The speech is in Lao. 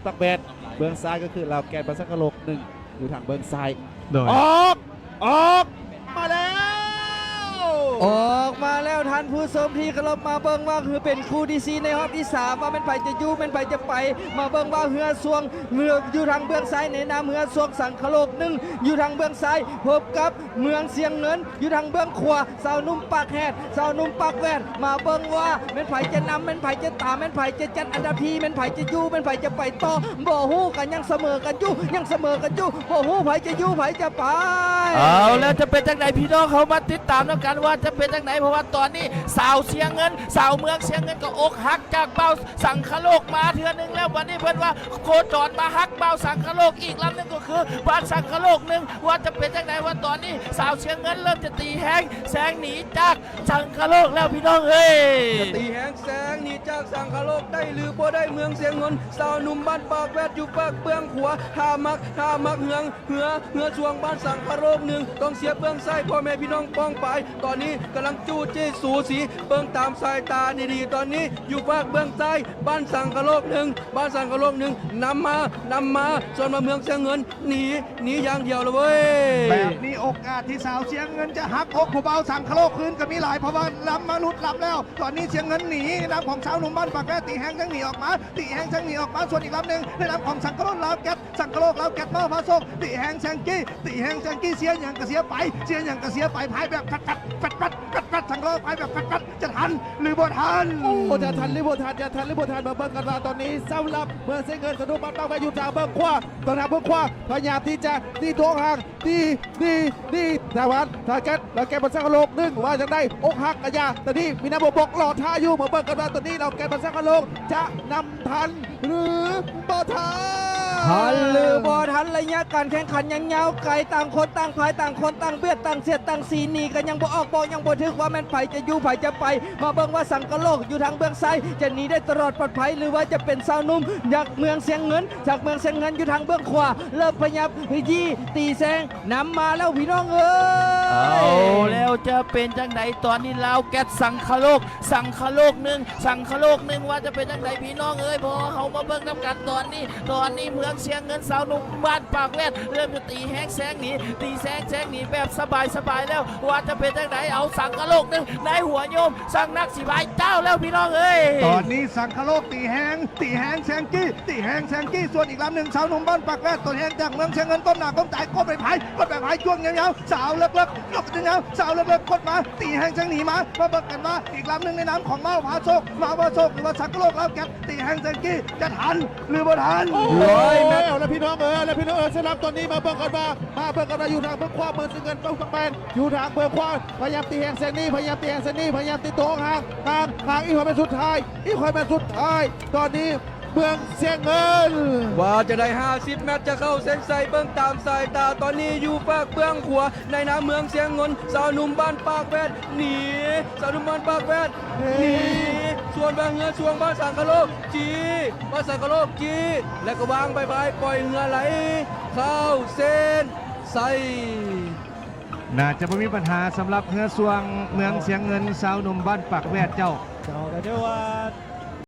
ປັກແວດ ເບື້ອງຊ້າຍກໍຄືລາວແກັດ ບ້ານສັງຄະໂລກໜຶ່ງ ຢູ່ທາງເບື້ອງຊ້າຍ. ໂດຍ ອອກ ອອກມາແລ້ວ ອອກມາແລ້ວ ທ່ານຜູ້ຊົມທີ່ເຄົາລົບ. ມາເບິ່ງວ່າຄືເປັນຄູ່ທີສີ່ໃນຮອບທີສາມ ວ່າແມ່ນໃຜຈະຢູ່ ແມ່ນໃຜຈະໄປ. ມາເບິ່ງວ່າເຮືອຊ່ວງ ເຮືອຢູ່ທາງເບື້ອງຊ້າຍ ໃນນາມເຮືອຊ່ວງສັງຄະໂລກໜຶ່ງ ຢູ່ທາງເບື້ອງຊ້າຍ ພົບກັບເມືອງຊຽງເງິນ ຢູ່ທາງເບື້ອງຂວາ ຊາວໜຸ່ມປາກແຫດ ຊາວໜຸ່ມປາກແວດ. ມາເບິ່ງວ່າແມ່ນໃຜຈະນຳ ແມ່ນໃຜຈະຕາມ ແມ່ນໃຜຈະຈັດອັນດັບທີ ແມ່ນໃຜຈະຢູ່ ແມ່ນໃຜຈະໄປຕໍ່ ບໍ່ຮູ້ ກໍຍັງສະເໝີກັນຢູ່ ຍັງສະເໝີກັນຢູ່ ບໍ່ຮູ້ໃຜຈະຢູ່ ໃຜຈະໄປ. ເອົາແລ້ວ ຈະເປັນຈັ່ງໃດ ພີ່ນ້ອງເຮົາມາຕິດຕາມນຳກັນວ່າຈະເປັນຈັ່ງໃດ ເພາະວ່າຕອນນີ້ຊາວຊຽງເງິນ ຊາວເມືອງຊຽງເງິນກໍອົກຫັກຈາກບ່າວສັງຄະໂລກມາເທື່ອໜຶ່ງແລ້ວ. ບັດນີ້ເພິ່ນວ່າໂຄຈອນມາຮັກບ່າວສັງຄະໂລກອີກລຳໜຶ່ງ ກໍຄືບ້ານສັງຄະໂລກໜຶ່ງ ວ່າຈະເປັນຈັ່ງໃດ ວ່າຕອນນີ້ຊາວຊຽງເງິນເລີ່ມຈະຕີແຮງແຊງໜີຈາກສັງຄະໂລກແລ້ວ ພີ່ນ້ອງເອີຍ. ຈະຕີແຮງແຊງໜີຈາກສັງຄະໂລກໄດ້ຫຼືບໍ່ໄດ້ ເມືອງຊຽງເງິນ ຊາວໜຸ່ມບ້ານປາກແວດ ຢູ່ປາກເບື້ອງຂວາ ຖ້າມັກ ຖ້າມັກເຮືອ ເຮືອ ເຮືອຊ່ວງບ້ານສັງຄະໂລກໜຶ່ງ ກອງເຊຍເບື້ອງຊ້າຍ ພໍ່ແມ່ພີ່ນ້ອງປ້ອງປາຍ ຕອນນີ້ກຳລັງຈູ້ຈີ້ສູສີ. ເບິ່ງຕາມສາຍຕາດີໆ ຕອນນີ້ຢູ່ຟາກເບື້ອງຊ້າຍ ບ້ານສັງຄະໂລກໜຶ່ງ ບ້ານສັງຄະໂລກໜຶ່ງ ນຳມາ ນຳມາ ສ່ວນວ່າເມືອງຊຽງເງິນ ໜີ ໜີຢ່າງດຽວລະເວີຍ. ແບບນີ້ໂອກາດທີ່ຊາວຊຽງເງິນຈະຫັກອົກຜູ້ບ່າວສັງຄະໂລກຄືນກໍມີຫຼາຍ ເພາະວ່າລຳມາຫຼຸດລຳແລ້ວ. ຕອນນີ້ຊຽງເງິນໜີ ໃນນາມຂອງຊາວໜຸ່ມບ້ານປາກແວດ ຕີແຮງແຊງໜີອອກມາ ຕີແຮງແຊງໜີອອກມາ ສ່ວນອີກລຳໜຶ່ງ ໃນນາມຂອງສັງຄະໂລກລາວແກັດ ສັງຄະໂລກລາວແກັດ ມາພາໂຊກ ຕີແຮງແຊງກີ້ ຕີແຮງແຊງກີ້ ເສຍຫຍັງກໍເສຍໄປ ເສຍຫຍັງກໍເສຍໄປ ພາຍແບບແຟດໆ ແຟດໆ ແຟດໆ ສັງຄະໂລກພາຍແບບແຟດໆ ຈະທັນຫຼືບໍ່ທັນ? ໂອ້ ຈະທັນຫຼືບໍ່ທັນ ຈະທັນຫຼືບໍ່ທັນ ມາເບິ່ງກັນວ່າຕອນນີ້ສຳລັບເມືອງຊຽງເງິນ ສະດຸ້ງບັດປາກແວດ ຢູ່ທາງເບື້ອງຂວາ ຕາງທາງເບື້ອງຂວາ ພະຍາຍາມທີ່ຈະຕີຕົວຫາງ ຕີ ຕີ ຕີ ທາງບ້ານ ທາງແກັດ ລາວແກັດ ບ້ານສັງຄະໂລກໜຶ່ງ ວ່າຈັ່ງໃດ ອົກຫັກກະຢ່າ ຕອນນີ້ມີນາມບົກລໍຖ້າຢູ່ ມາເບິ່ງກັນວ່າຕອນນີ້ລາວແກັດ ບ້ານສັງຄະໂລກຈະນຳທັນ ຫຼືບໍ່ທັນ? ທັນຫຼືບໍ່ທັນ ໄລຍະການແຂ່ງຂັນຍັງຍາວໄກ ຕ່າງຄົນຕ່າງພາຍ ຕ່າງຄົນຕ່າງບຽດ ຕ່າງສຽດຕ່າງສີ ໜີກໍຍັງບໍ່ອອກ ເວົ້າຍັງບໍ່ຖືກວ່າແມ່ນໃຜຈະຢູ່ໃຜຈະໄປ. ມາເບິ່ງວ່າສັງຄະໂລກຢູ່ທາງເບື້ອງຊ້າຍ ຈະໜີໄດ້ຕະຫຼອດປອດໄພ ຫຼືວ່າຈະເປັນຊາວໜຸ່ມຈາກເມືອງຊຽງເງິນ ຈາກເມືອງຊຽງເງິນຢູ່ທາງເບື້ອງຂວາ ເລີ່ມພະຍາຍາມຈີ້ຕີແຊງ ນຳມາແລ້ວພີ່ນ້ອງເອີຍ. ເອົາແລ້ວ ຈະເປັນຈັ່ງໃດ ຕອນນີ້ລາວແກັດ ສັງຄະໂລກ ສັງຄະໂລກໜຶ່ງ ສັງຄະໂລກໜຶ່ງ ວ່າຈະເປັນຈັ່ງໃດພີ່ນ້ອງເອີຍ ເພາະເຮົາມາເບິ່ງນຳກັນຕອນນີ້ ຕອນນີ້ເມືອງຊຽງເງິນ ຊາວໜຸ່ມບ້ານປາກແວດ ເລີ່ມຈະຕີແຮງແຊງໜີ ຕີແຮງແຊງໜີແບບສະບາຍໆແລ້ວ ວ່າຈະເປັນຈັ່ງໃດ. ເອົາ ສັງຄະໂລກໜຶ່ງ ນາຍຫົວໂຍມ ຊ່າງນັກຊິບາຍຈ້າວແລ້ວພີ່ນ້ອງເອີຍ. ຕອນນີ້ສັງຄະໂລກຕີແຮງ ຕີແຮງແຊງກີ້ ຕີແຮງແຊງກີ້ ສ່ວນອີກລຳໜຶ່ງ ຊາວໜຸ່ມບ້ານປາກແວດ ຕົວແຮງຈາກເມືອງຊຽງເງິນ ກົ້ມໜ້າກົ້ມຕາ ກົ້ມເປັນພາຍ ກົ້ມເປັນພາຍ ຈ້ວງຍາວໆ ສາວເລິກໆ ຍົກຍາວໆ ສາວເລິກໆ ກົດມາ ຕີແຮງແຊງໜີມາ ມາເບິ່ງກັນວ່າອີກລຳໜຶ່ງໃນນາມຂອງມາວພາໂຊກ ມາວພາໂຊກ ຫຼືວ່າສັງຄະໂລກລາວແກັດ ຕີແຮງແຊງກີ້ ຈະທັນຫຼືບໍ່ທັນ? ໂອ້ຍ ເອົາລະພີ່ນ້ອງເອີຍ ເອົາລະພີ່ນ້ອງເອີຍ ສຳລັບຕອນນີ້ມາເບິ່ງກັນວ່າ ມາເບິ່ງກັນວ່າຢູ່ທາງເບື້ອງຂວາ ເມືອງຊຽງເງິນ ເບິ່ງທາງແປນ ຢູ່ທາງເບື້ອງຂວາ ພະຍາຍາມຕີແຮງແຊງໜີ ພະຍາຍາມຕີແຮງແຊງໜີ ພະຍາຍາມຕີຕົວຫ່າງ ຫ່າງ ຫ່າງ ອີກໜ້ອຍແມັດສຸດທ້າຍ ອີກໜ້ອຍແມັດສຸດທ້າຍ ຕອນນີ້ເມືອງຊຽງເງິນ ວ່າຈະໄດ້ຫ້າສິບແມັດຈະເຂົ້າເສັ້ນໄຊ ເບິ່ງຕາມສາຍຕາ ຕອນນີ້ຢູ່ຟາກເບື້ອງຂວາ ໃນນາມເມືອງຊຽງເງິນ ຊາວໜຸ່ມບ້ານປາກແວດ ໜີ ຊາວໜຸ່ມບ້ານປາກແວດ ໜີ ໜີ ສ່ວນວ່າເຮືອຊ່ວງບ້ານສັງຄະໂລກ ຈີ້ ບ້ານສັງຄະໂລກ ຈີ້ ແລະກໍວາງບາຍບາຍ ປ່ອຍເຮືອໄຫຼເຂົ້າເສັ້ນໄຊ. ໜ້າຈະບໍ່ມີບັນຫາສຳລັບເຮືອຊ່ວງເມືອງຊຽງເງິນ ຊາວໜຸ່ມບ້ານປາກແວດເຈົ້າ. ເຈົ້າ ກໍຖືວ່າ